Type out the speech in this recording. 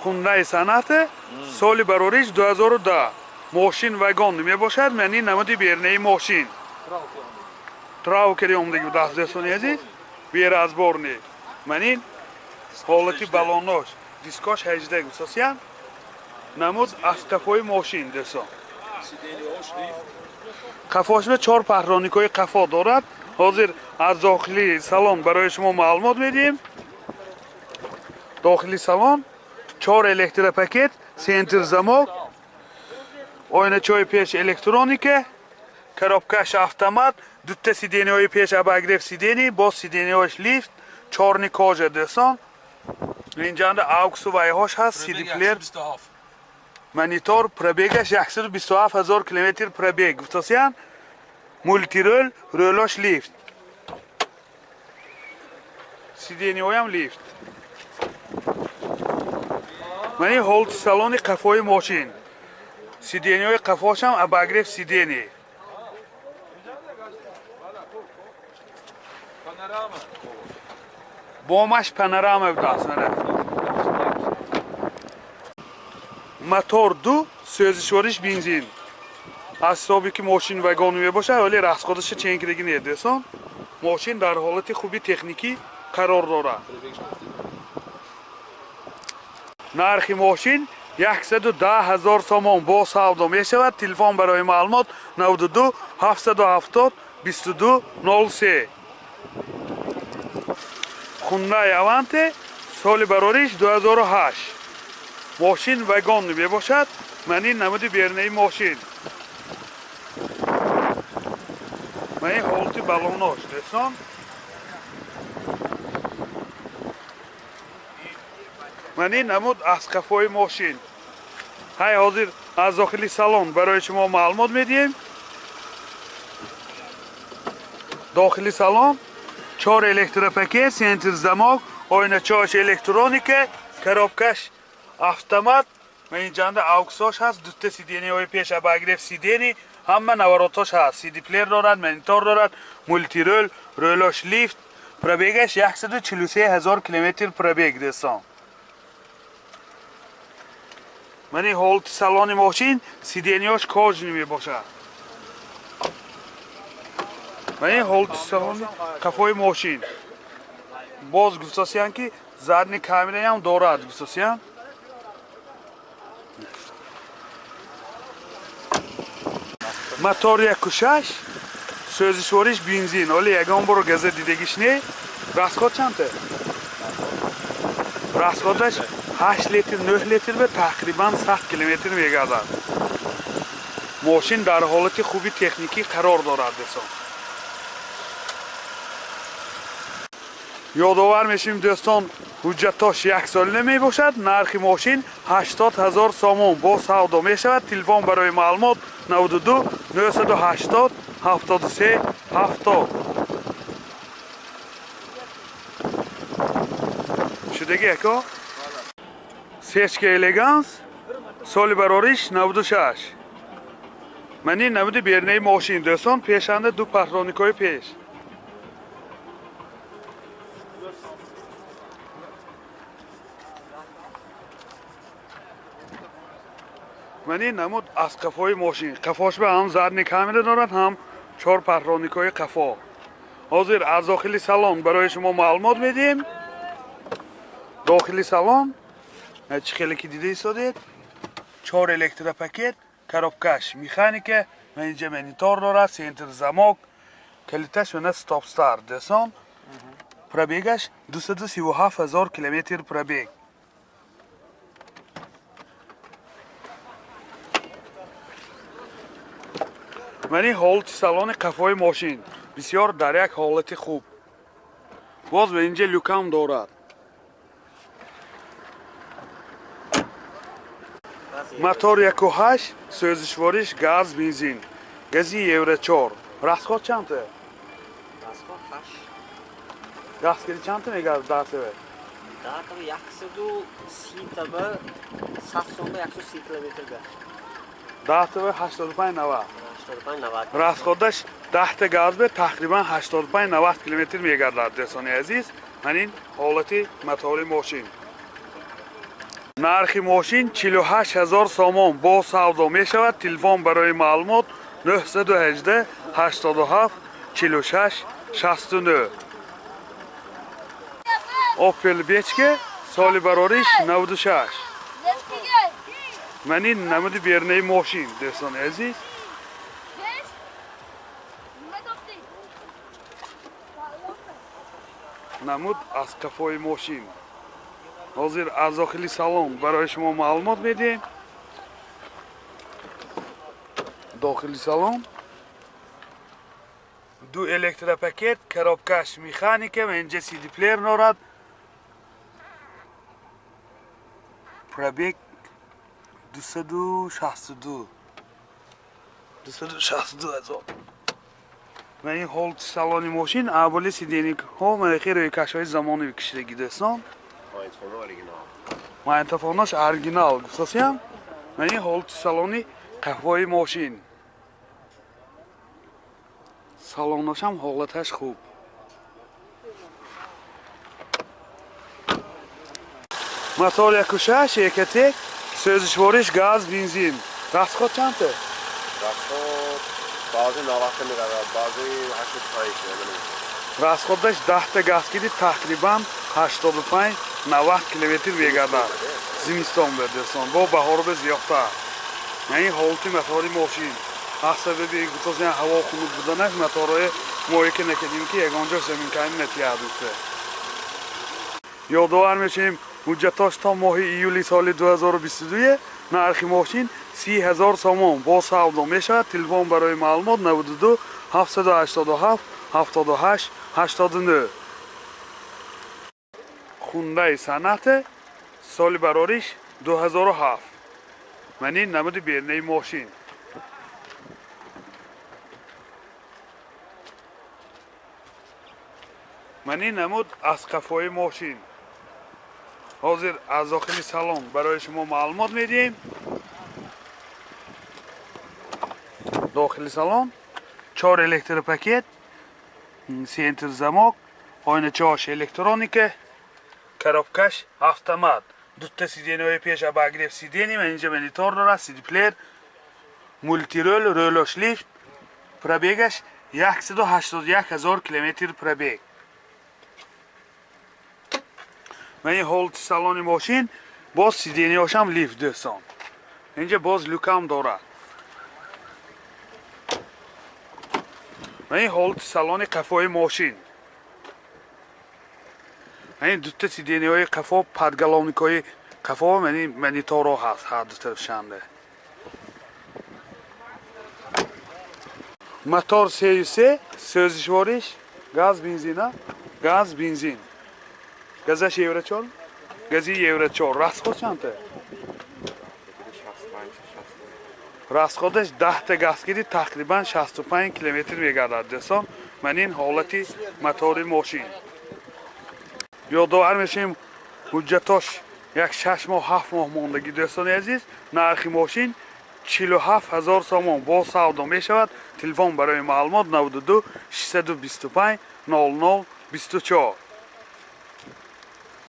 Хундай Соната, соли барориш 2010. Мошин вагон мебошад, мани намуди бернаи мошин. Трав кери омдаги будаст дӯстони азиз, беразборни. Манин ҳолати балонош, дискош 18 гусосиян. Намуд аз қафои мошин дӯстон. Қафошба 4 паҳроникҳои қафо дорад. Ҳозир аз дохили салон барои шумо маълумот медиҳем. Дохили салон 4 электропакет, центр замок, оиначаҳои пеш электроника, коробкаш автомат, дута сидениҳои пеш обогрев сидени, боз сидениҳош лифт, чорни кожа дӯстон. Инҷанда ауксу вайҳош ҳаст, сидиплер, монитор, пробегаш 127 000 километр пробег гуфтосиян, мултирол, рӯлош лифт, сидениҳоям лифт. Мани ҳолати салони қафои мошин, сидениҳои қафошам обогрев сидени. Бомаш панорама будааст. Мотор 2, сӯзишвориш бензин. Аз ҳисоби ки мошин вагон мебошад, вале расходаша ченкидаги не дӯстон. Мошин дар ҳолати хуби техникӣ қарор дорад. Нархи мошин 110 000 сомон бо савдо мешавад. Телефон барои маълумот 92 770 22 03. Хундай Аванте, соли барориш 2008. Мошин вагон мебошад. Мани намуди бернаи мошин. Мани ҳолати балонош дӯстон. Мани намуд аз қафои мошин. Ҳай ҳозир аз дохили салон барои шумо маълумот медиҳем. Дохили салон 4 электропакет, центр замок, оиначаҳош электроника, коробкаш автомат. Ман инҷанда ауксош ҳаст, дута сидениҳои пеш обогрев сидени, ҳама наворотош ҳаст, сидиплер дорад, монитор дорад, мултирол, рӯлош лифт. Пробегаш 143 000 километр пробег дӯстон. Мани ҳолати салони мошин, сидениҳош кожни мебошад. Мани ҳолати салони қафои мошин. Боз гуфтосиян ки задни камераям дорад гуфтосиян. Мотор 1.6, сӯзишвориш бензин. Оли ягон бор газа дидагиш не. Расход чандта? Расходаш 8 литр, 9 литр ва тақрибан 100 километр мегардад. Мошин дар ҳолати хуби техникӣ қарор дорад дӯстон. Ёдовар мешавем дӯстон, ҳуҷҷатош яксолина мебошад. Нархи мошин 80 000 сомон бо савдо мешавад. Телефон барои маълумот 92 980 73 70. Шудаги ако? Сечка Элеганс, соли барориш 96. Мани намуди бернаи мошин дӯстон, пешанда ду патроникҳои пеш. Мани намуд аз қафои мошин. Қафошба ҳам задни камера дорад, ҳам 4 патроникҳои қафо. Ҳозир аз дохили салон барои шумо маълумот медиҳем. Дохили салон чӣ хеле ки дида истодед, 4 электропакет, коробкаш механика, инҷа монитор дорад, центр замок, калиташ мана стоп-старт дӯстон. Пробегаш 237 000 километр пробег. Мани ҳолати салони қафои мошин бисёр дар як ҳолати хуб. Боз ба инҷа люкам дорад. Мотор 1.8, сӯзишвориш газ, бензин. Гази Евро 4. Расход чандта? Расход 8. Газкири чандта мегардад даҳтава? Даҳтава 130 таба 100 сомба 130 километр га. Даҳтава 85 90. 85 90. Расходаш даҳта газ бе тақрибан 85-90 километр мегардад дӯстони азиз. Ман ин ҳолати мотори мошин. Нархи мошин 48 000 сомон бо савдо мешавад. Телефон барои маълумот 918 87 46 69. Opel Бечке соли барориш 96. Ман ин намуди бернаи мошин дӯстони азиз. Намуд аз қафои мошин. Ҳозир аз дохили салон барои шумо маълумот медиҳем. Дохили салон ду электропакет, коробкаш механика ва инҷа CD-плеер дорад. Пробег 262. 262 ҳазор. Ва ин ҳолати салони мошин аввали сиденикҳо манахи рӯйкашҳои замонави кишидаги дӯстон. Магнитофонаш оригинал гуфтасиям. Ва ин ҳолати салони қафои мошин. Салонашам ҳолаташ хуб. Мотор 1.6 Экотек, сӯзишвориш газ, бензин. Расход чанд? Расход баъзе 90 меравад, баъзе 85. Расходаш 10 та газ киди тақрибан 85-90 километр мегардад. Зимистон бе дӯстон, бо баҳор бе зиёдтар. Яъне ҳолати мотори мошин. Аз сабаби гуфтозян ҳаво хунук буданаш моторҳои моя ки накардем ки ягон ҷо заминкани натиҳад гуфта. Ёдовар мешавем ҳуҷҷатош то моҳи июли соли 2022 нархи мошин 30 000 сомон бо савдо мешавад. Телефон барои маълумот 92 787 78 89. Хундаи Санате соли барориш 2007. Ман ин намуди бернаи мошин. Ман ин намуд аз қафои мошин. Ҳозир аз дохили салон барои шумо маълумот медиҳем. Дохили салон 4 электропакет, центр замок, ойначаош электроника, коробкаш автомат, дута сиденьяҳои пеш обогрев сиденья, инҷа монитор дорад, CD-плеер, мултирол, рӯлош лифт, пробегаш 181 000 километр пробег. Ман ин ҳолати салони мошин боз сиденьяҳошам лифт дӯстон. Инҷа боз люкам дорад. Ман ин ҳолати салони қафои мошин. Ман ин дута сиденьяҳои қафо, подголовникҳои қафо, ман ин мониторҳо ҳаст ҳар ду тарафшанда. Мотор 3.3, сӯзишвориш газ, бензина, газ, бензин. Газаш евро 4? Гази евро 4. Расход чанд? Расходаш 10 та газ киди тақрибан 65 километр мегардад дӯстон. Ман ин ҳолати мотори мошин. Ёдовар мешавем ҳуҷҷатош як 6 моҳ 7 моҳ мондагӣ дӯстони азиз. Нархи мошин 47 000 сомон бо савдо мешавад. Телефон барои маълумот 92 625 00 24.